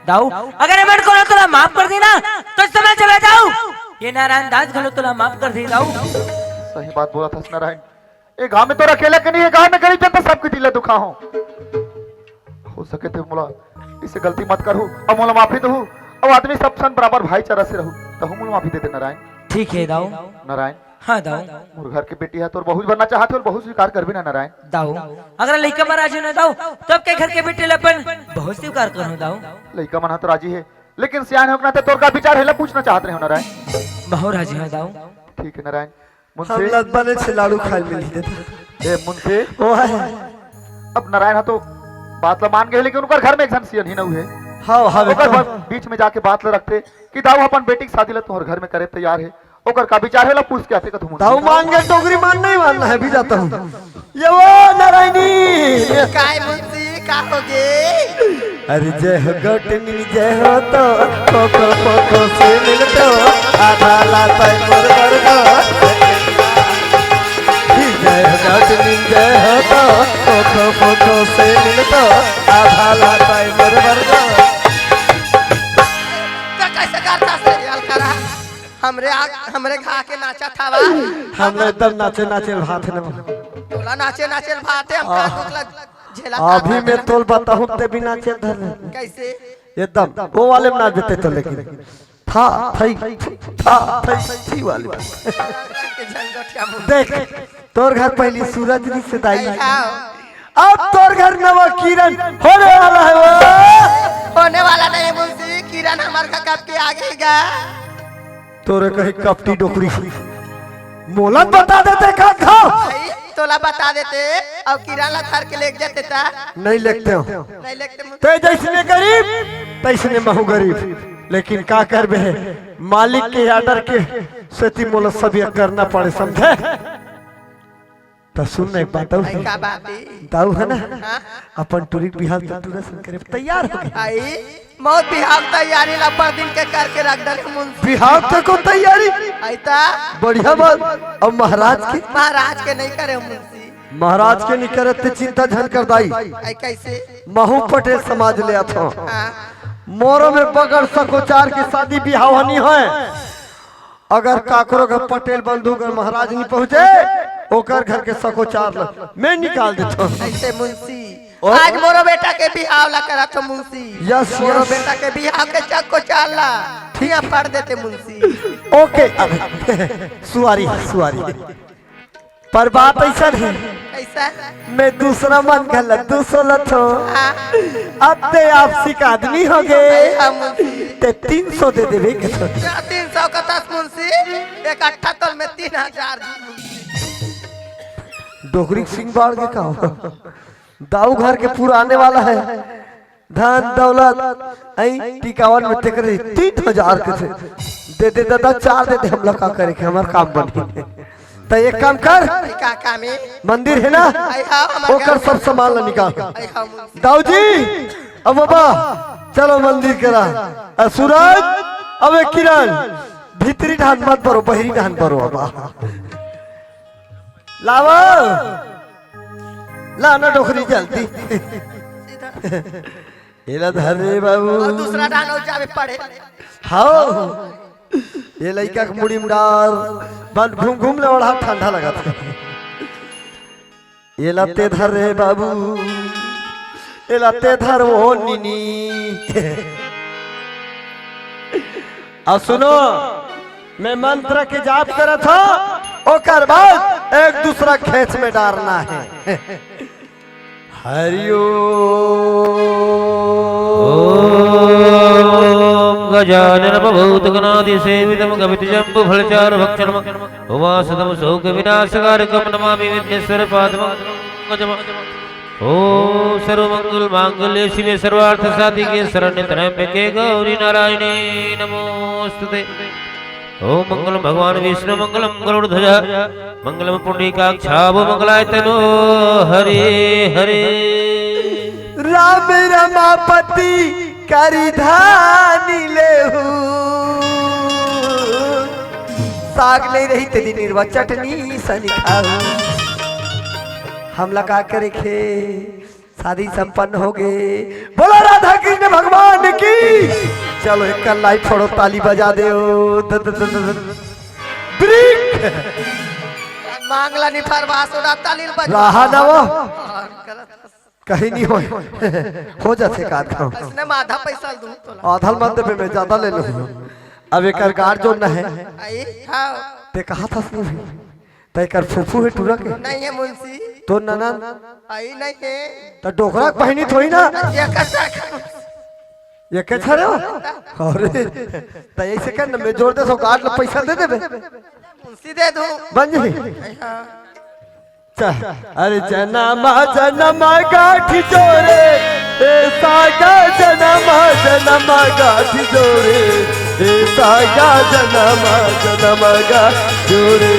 दाऊ, अगर एमन कोनो तोला माफ कर दी ना, तो समझ जाबे दाऊ, ये नारायण दास घलो तोला माफ कर दी दाऊ। सही बात बोलथस नारायण, ए गांव में तोर अकेले के नहीं, ए गांव में गरीब जनता सबके दिल ला दुखा हंव। हो सके ते मोला इसे गलती मत करहू, अब मोला माफी दहू, अब आदमी सब सन बराबर भाईचारा से रहू, तहू मोला माफी दे दे नारायण। ठीक है दाऊ। नारायण, हाँ दाऊ। मोर घर के बेटी ह तोर बहू बनना चाहत हे अउ बहू स्वीकार करबे ना नारायण। दाऊ, अगर लइका म राजी हो ना दाऊ, तब के घर के बेटी ल अपन बहू स्वीकार करहूं दाऊ। लइका मन ह तो राजी हे, लेकिन सियान होके नाते तोर का विचार हे ला पूछना चाहत रहेंव नारायण। बहू राजी हो दाऊ। ठीक है नारायण। हम मुंशी। लदबा ने छे लाड़ू खाए मिली देता। ए मुंशी। ओ है। अब नारायण ह तो बात ला मान गए, लेकिन ओकर घर में एक झन सियनहिन अउ हे। हाँ, हाँ, ओकर बेटा। बा-, बीच में जाके बात ला रखते कि दाऊ अपन बेटी के शादी ला तोहर घर में करे तैयार हे। ओकर का विचार हे, ला पूछ के आते कथू मुंशी। दाऊ मान गए, डोकरी मान नहीं मानना है, भी जाता हूँ। ये वो नारायणी। काय मुंशी, का हो गे? अरे जय हो गौटनी, जय हो तो, को, को, को, को से मिल तो, आधा लाता है मोर घर को। जय हो गौटनी, जय फोटो फोटो से मिलतो, आधा लाता है मोर बरदो। तो कैसे करता से यार करा? हमरे आ, हमरे खा के नाचा था वा। हम लोग एकदम नाचे नाचे भात है ना। तोला नाचे नाचे भात है, हम आ, का दुख लग झेला अभी था। मैं तोल बताऊं ते भी नाचे धर ले। कैसे? एकदम वो वाले में नाच देते तो, लेकिन था थई, था थई थी वाले। के झंगोटिया मुंह। देख, तोर घर पहली सूरज री से दाई। आई हाँ। अब तोर घर नवा किरण होने वाला है वो। होने वाला नहीं मुंशी, किरण हमार का कब के आ गई गा। तोरे कहीं कपटी डोकरी मोला बता देते का था। भाई, तोला बता देते और किरण ला घर के लेके जाते ता। नहीं लेते हो। नहीं लेते मुंशी। ते जैसने गरीब तैसने महू गरीब, लेकिन का करबे, मालिक के ऑर्डर के सेती मोला सब ये करना पड़े, समझे? तो सुन ना एक बात और। भाई, का बात है? दाऊ है ना, हाँ? अपन टुरी के बिहाव तो टुरा सन करे तैयार हो गए। आई, मौत बिहाव तैयारी ला पर दिन के करके रख डाले मुंशी। बिहाव तक को तैयारी? आई ता? बढ़िया बात। अब महाराज के? महाराज के नहीं करे मुंशी। महाराज के नहीं करे ते चिंता झन कर दाई। आई कैसे? महू पटेल समाज ले आथो। हाँ। मोरो में बगैर सकोचार के शादी बिहाव नहीं होय। अगर काकरो घर पटेल बंधु घर महाराज नहीं पहुंचे, ओकर घर के सकोचार ल मैं निकाल देथो। ऐसे मुंशी, और? आज मोरो बेटा के बिहाव ला करा तो मुंशी। यस, मोरो यस। बेटा के बिहाव के सकोचार ला ठीक। यहाँ पढ़ देते मुंशी। ओके, अबे, सुआरी, सुआरी। पर बात ऐसा है, ऐसा? मैं दूसरा मन घला दू सौ लथो। हाँ। अब ते आपसी का आदमी हो गए, अरे हाँ, मुंशी। ते तीन सौ दे देबे के तो। क्या तीन सौ का दस मुंशी? इकट्ठा तोल में तीन हजार। डोकरी सिंह बाढ़ के का हो? दाऊ घर के पूरा आने वाला है। धन दौलत, ऐं टिकावन में तेकरे तीन हजार के थे। दे दे दादा, चार दे दे, हम लोग का करे के, हमार काम बन गए। तो एक काम कर, का काम है? मंदिर है ना, आई हाँ, हमार ओकर काम सब सामान ला निकाल। आई हाँ, मुंशी। दाऊ जी, अब बाबा, चलो मंदिर करा। आ सूरज, अबे किरण, भीतरी ढान मत बरो, बहरी ढान बरो बाबा। लावा, ला ना डोकरी जल्दी। सीधा। एला धर रे बाबू। और दूसरा डालो जावे पड़े। हाओ। ये लइका के मुड़ी में डार। बन घूम घूम ले ओढ़ा ठंडा लगत हे। एला ते धर रे बाबू। एला ते धर वो नीनी। आ सुनो, मैं मंत्र के जाप करत हूँ, ओकर बाद एक दूसरा खेच में डारना है। हरि ओम। ओम गजानन भूतगणादिसेवितम गवित जम्बु फलचार भक्षणम उमासुतम शोक विनाशकारकम नमामि विघ्नेश्वर पादम गजम। ओम सर्वमंगल मांगल्ये शिवे सर्वार्थ साधिके शरण्य त्र्यंबके गौरी नारायणी नमोस्तुते। ओम मंगलम भगवान विष्णु मंगलम गरुड़ ध्वजा मंगलम पुंडरीकाक्षा वो मंगलाय तनो हरे हरे। राम रमापति करि ध्यानि लेहु। साग नहीं रही तेरी निर्वा चटनी सनी खाऊ। हमला का करे खे? शादी संपन्न हो गए। बोलो राधा कृष्ण भगवान की। चलो एक लाई फोड़ो, ताली बजा दे। ओ, the, the, the, the, the, brick. मांगला निफर बासुरा ताली बजा। रहा ना वो। कहीं नहीं हो, हो जाते का काम। इसने में आधा पैसा दूं तोला। आधा मत देबे, मैं ज्यादा ले लूं। अब एकर गाड़ जोड़ना है। आई, हाँ। ते कहा था नहीं? त एकर फूफू हे टूरा के? नहीं है मुंशी। तो ननद? आई नहीं है। त डोकरा के बहिनी थोड़ी ना? ये कैसा? ये के छरे हो? अरे, त ऐसे कर ना, मैं जोड़ दे सो गाड़ ला पैसा दे देबे। मुंशी दे दूं। बन जी। हाँ। च-, अरे जनमा जनमा गांठ जोड़े, ए सागा जनमा जनमा गांठ जोड़े, ए सागा जनमा जनमा गांठ जोड़े,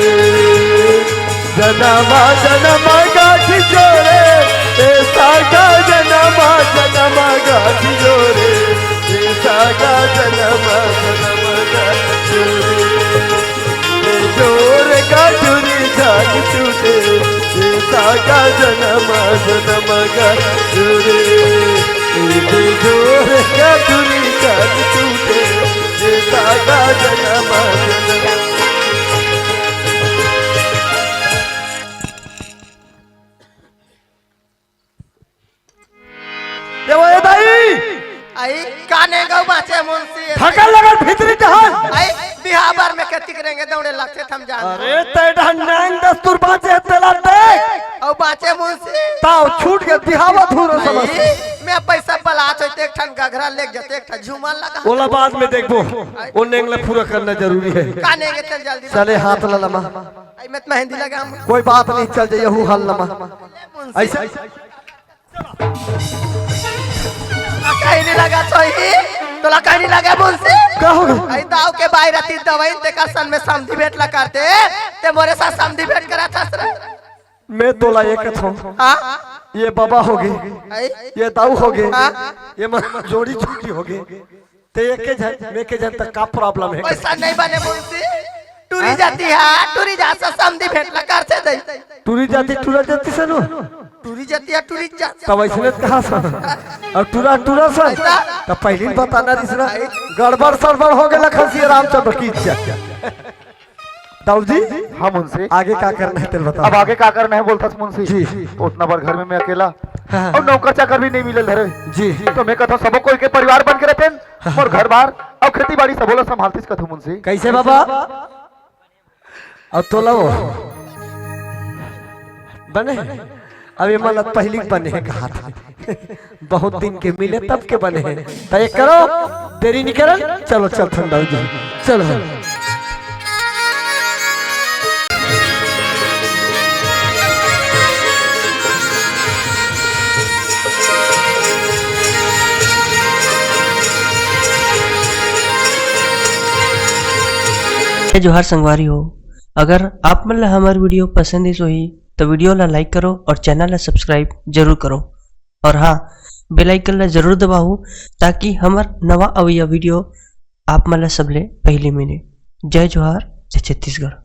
जनमा जनमा गांठ जोड़े, ए सागा जनमा जनमा गांठ जोड़े, ए सागा जनमा जनमा गांठ जोड़े। जोर का टूरी जान टूटे, सागा जनम जनम गा जुरे, इदे जोर का दुरी कर टूटे, ये सागा जनम जनम। ये वो, ए दाई! आई, का नेंगऊ बाचे मुंशी? थकल लगल भीतरी टहल। आई, बिहाव बर में कतिक रेंगे दौड़े लगथे थम जान। अरे, तै डहन नेंग दस्तूर बाचे तेला देख। अउ बाचे मुंशी। ताव छूट गए, बिहाव अधूरा समझ। आई, मैं पैसा बलात होते एक ठन घघरा लेग जाते, एक ठन झूमर लगा। ओला बाद में देखबो। आई। ओ नेंग ला पूरा करना जरूरी है। का नेंगे तेल जल्दी चले बता। हाथ ला लमा। आई, मैं तो मेहंदी लगा। कोई बात नहीं, चल जाइए, हु हाल लमा। मुंशी। ऐसे तोला कहीं नहीं लगा सोही, तोला कहीं नहीं लगा मुंशी। का हो गया? आई दाऊ के बाई रती दवाई ते का सन में समधी भेंट ला करते, ते मोरे साथ समधी भेंट करा था सर। मैं तोला ये कथों। हाँ? ये बाबा हो गए, आई? ये दाऊ हो गए, हाँ? ये मन जोड़ी छुट्टी हो गए। ते एके झन, मैं के झन तक का problem है? पैसा नहीं बने मुंशी। टूरी हाँ? जाती है, टूरी जा सा समधी भेंट ला कर से दे। टूरी जाती, टूरा जाती से नु? टूरी जाती है, टूरी जा। तब ऐसने कहा सा? और टूरा, टूरा सा? ऐसा? तब पहले ही बताना रिसना। गड़बड़ सड़बड़ हो गया खसी रामचंद्र की इच्छा। दाऊ जी, हाँ मुंशी। आगे का करना है तेल बताओ। अब आगे का करना है बोलथस मुंशी? जी। उतना बार घर में मैं अकेला हाँ। और नौकर चाकर भी नहीं मिलल धरे। जी। तो मैं कहता सबो कोई के परिवार बन के रहते हैं हाँ। और घर बार और खेती बाड़ी सबो ला संभालतीस कथू मुंशी। कैसे बाबा? और तोला वो बने? अब ये मलत पहली बने है कहा था। बहुत दिन के मिले तब के बने हैं। तो ये करो, देरी नहीं करो, चलो चल ठंडा हो जाओ, चलो। जय जोहार संगवारी हो, अगर आप मन ला हमर video पसंद आइस होही तो video ला like करो और channel ला subscribe जरूर करो। और हाँ, bell icon ला जरूर दबाहू, ताकि हमर नवा अवइया video आप मन ला सबले पहले मिले। जय जोहार, जय छत्तीसगढ़।